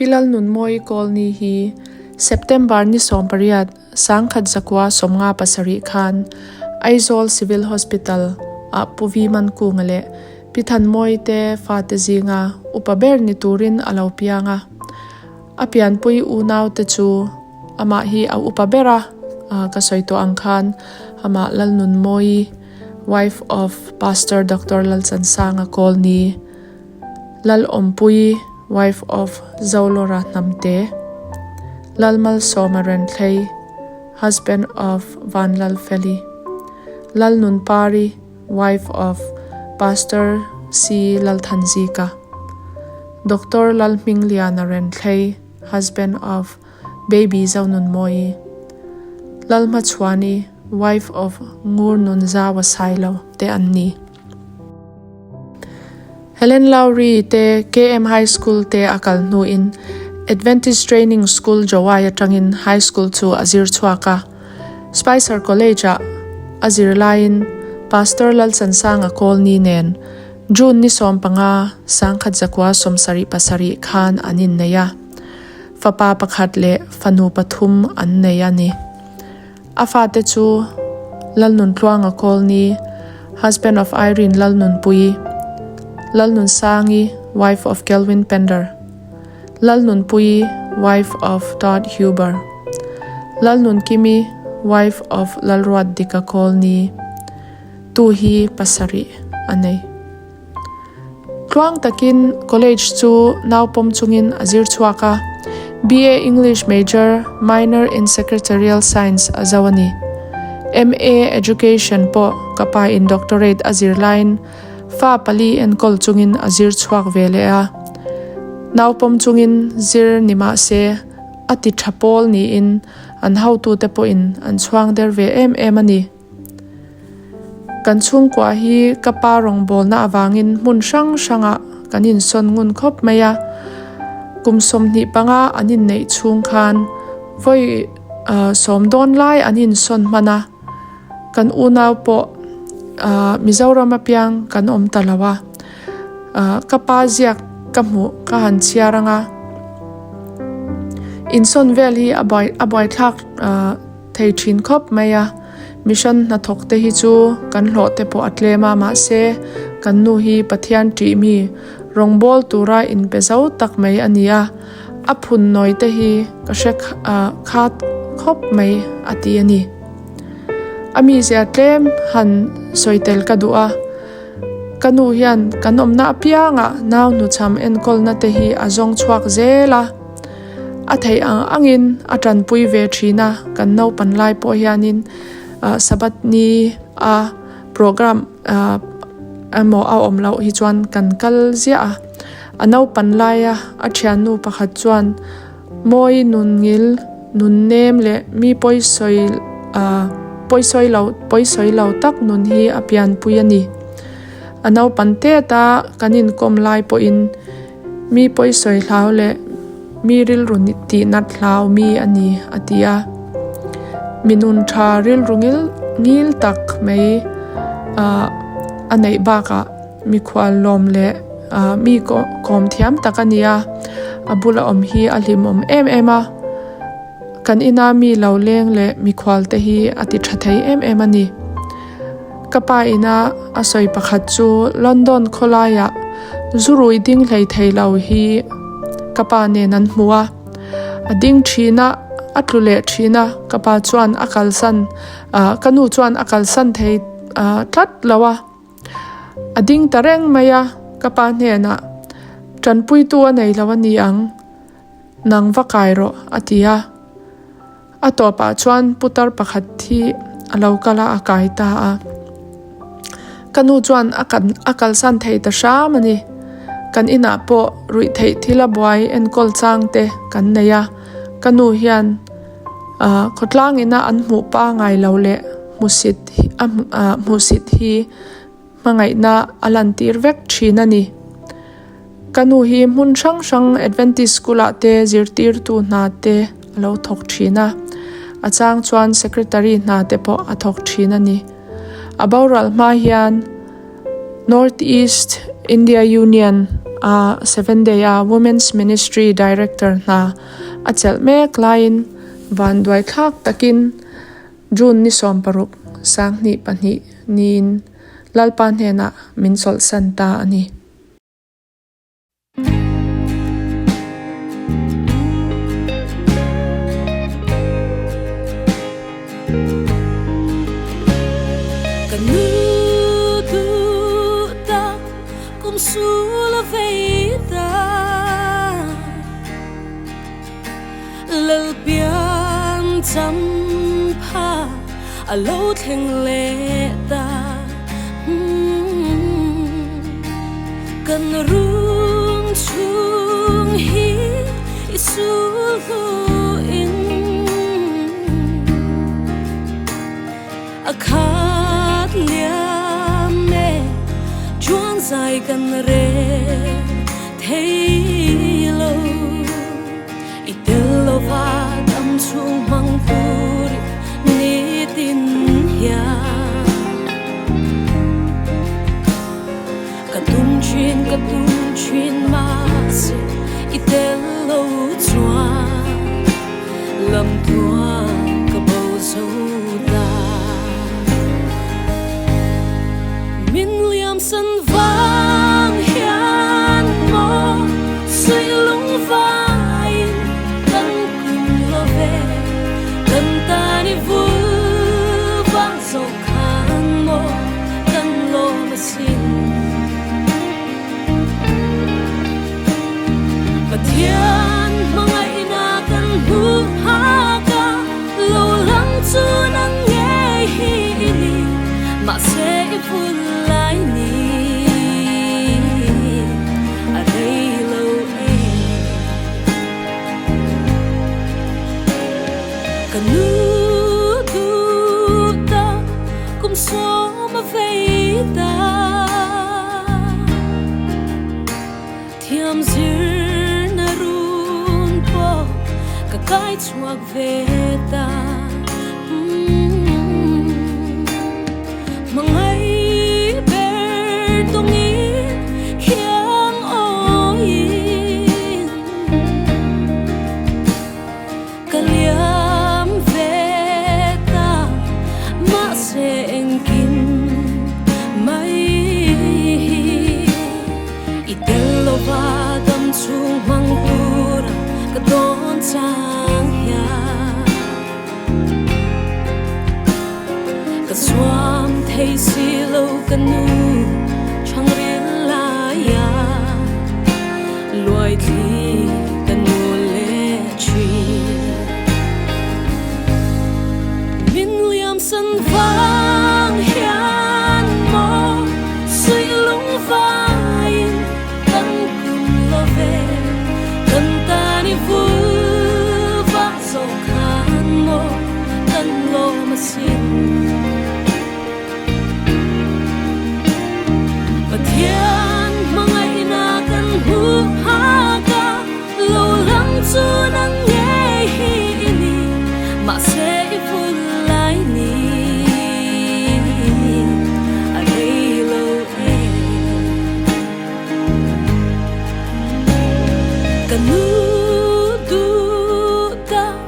Pi Lalnunmawii Kawlni hi September ni 18, 1957 khan Aizawl Civil Hospital ah Pu Vi Mankunga leh Pi Thanmawii te fate zinga upa ber ni turin a lo piang a. A pianpui unaute chu amah hi a upa ber a, ka sawi tawh ang khan amah Lalnunmawii, wife of Pastor Doctor Lalchansanga Kawlni, Lalawmpuii, wife of Zolawra Hnamte, Lalmalsawma Renthlei, husband of Vanlalfeli, Lalnunpari, wife of Pastor C. Lalthanzika, Doctor Lalhmingliana Renthlei, husband of Baby Zonunmawii, Lalhmachhuani, wife of Ngurnunzawa Sailo te an ni. Helen Lowry te KM High School te a kal hnuin Adventist Training School Jowai atangin High School chu a zir chhuak a. Spicer College-ah a zir laiin Pastor Lalchansanga Kawlni nen June ni 15, 1977 khan an innei a. Fapa pakhat leh fanu pathum an nei a ni. A fate chu Lalnuntluanga Kawlni, husband of Irene Lalnunpuii, Lalnunsangi, wife of Kelvin Pender, Lalnunpuii, wife of Todd Huber, Lalnunkimi, wife of Lalruatdika Kawlni, tu hi pasarih a nei. Tluang takin college chu naupawm chungin a zir chhuak a, BA English major, minor in Secretarial Science a zo a ni. MA Education pawh ka pa in doctorate a zir laiin fa pali enkawl chungin a zir chhuak ve leh a. Naupawm chungin zir ni mah se a ti tha pawl niin an hotute pawhin an chhuang der ve em em a ni. Kan chhungkua hi ka pa rawngbawlna avangin hmun hrang hrangah kan insawn ngun khawp mai a. Kum 25 an inneih chhung khan vawi sawm dawn lai an insawn hman a. Kan unau pawh Mizoram apiang kan awm ta lo a. Ka pa ziak ka hmuh ka han chhiar ang a. Insawn vel hi a buaithlak. Thei thin khawp mai a, mission hnathawk te hi chu kan hlawh te pawh a tlem a, mahse kan nu hi Pathian tih mi rawngbâwl tura inpe zo tak mai a ni a, a phun nawi te hi ka hre khat khawp mai a ti a ni. A mizia tlem han sawi tel ka duh a, ka nu hian kan awmna apiangah nau hnuchham enkawlna te hi a zawng chhuak zel a. A theih ang angin a tanpui ve thin a, kan naupan lai pawh hianin Sabbath ni a program emaw a awm loh hi chuan kan kal ziah a. A naupan laia a thiannu pakhat chuan mawi nun ngil, nun nem leh mi pawisawi pawisawi lo pawisawi lo tak nun hi a pianpui a ni. A naupan tet a kan inkawm lai pawhin Mi pawisawi hlau leh mi rilru tih nat hlau mi a ni, a ti a. Mi nun tha rilru ngil ngil tak mai a neih bakah mikhual lawm leh mi kawm thiam tak a ni a, a bula awm hi a hlimawm em em a. Kan ina mi lo leng leh mikhual te hi a ti tha thei em em a ni. Ka pa ina a sawi pakhat chu London khawlaiah zu rui ding hlei thei lo hi ka pa nen an hmu a. A ding thin a, a tlu leh thin a, ka pa chuan a kalsan, ka nu chuan a kalsan thei tlat lo a. A ding ta reng mai a, ka pa hnenah tanpuitu a nei lo a ni ang, nang va kai rawh a ti a. A tawpah chuan putar pakhat hi a lo kal a, a kai ta a. Ka nu chuan a kan a kalsan thei ta hram a ni. Kan inah pawh ruih theih thil a buai enkawl chang te kan nei a. Ka nu hian ah khawtlang ina an hmuh pangai lo leh hmusit a hmusit hi hmangaihna a lantir vek thin a ni. Ka nu hi hmun hrang hrang Adventist School ah te zirtirtu hna te a lo thawk thin a, a chang chuan Secretary hna te pawh a thawk thin a ni. A boral hma hian North East India Union a Seven Day a Women's Ministry Director hna a chelh mek laiin vanduai thlak takin June ni 16, 2002 niin Lalpa hnenah min chawlhsan ta a ni. Ka nu duh tak kum sul a vei ta Lalpian cham pha a lo thleng leh ta Kan run chhung hi i sul hnuin a khat liam e chuan zai kan rel thei lo. I tel lova dam chhung hmang turin nitin hian ka tum thin ka tum thin mahse i tel lo chuan lam tluang ka bo zo ta. Min liam san vang hian maw suih lung vaiin kan kum lo ve, kan tan i vul vang zawk khan maw kan lawm asin. Pathian hmangaihna kan hmuh phak a, lo lang chu nang ngei hi i ni, mahse i vul lai ni a rei lo e. Ka nu duh tak kum sawm a vei ta. Thiam zirna run pawh ka kai chhuak ve ta. Hmangaih ber tawngin khiang awiin ka liam ve ta. Mahse engkim mai hi i tel lova dam chhung hmang tura ka dawn chang hian ka chuam thei si lo ka nu chhang ril laia luai thli ka nu leh thin. Min liam san vang hian maw suih lung vaiin kan kum lo ve, kan tan i vul vang zawk khan maw kan lawm asin. Pathian hmangaihna kan hmuh phak a, lo lang chu nang ngei hi i ni, mahse i vul lai ni a rei lo e. Ka nu duh tak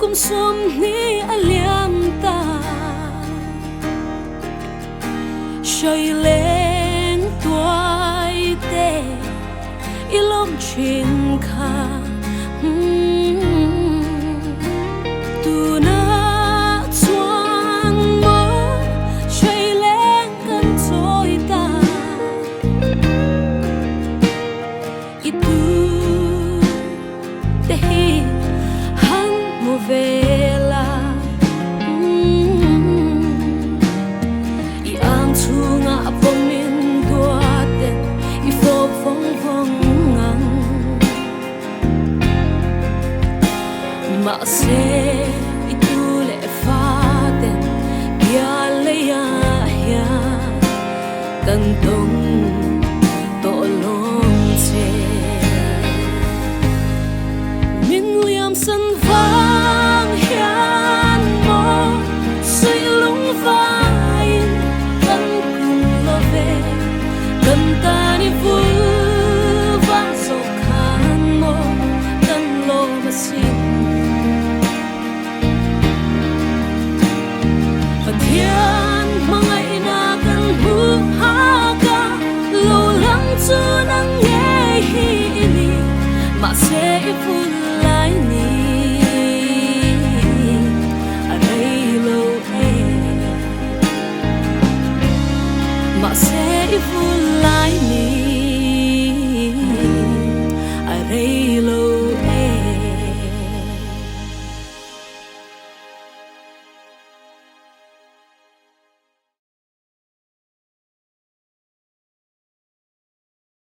kum 20 a liam ta, hrai leng tuai te i lawm thin kha. Tunah chuan maw hrai leng kan chawi ta, i tu te hi han hmu ve la. I ang chhungah a pawmin duaten i fawp vawng vawng ang. Mahse i tu leh fa ten bial leiah hian kan tawng tawh lawm che. Min liam san vang hian maw suih lung vaiin kan kum lo ve, kan tan i vul Mahse i vul lai ni.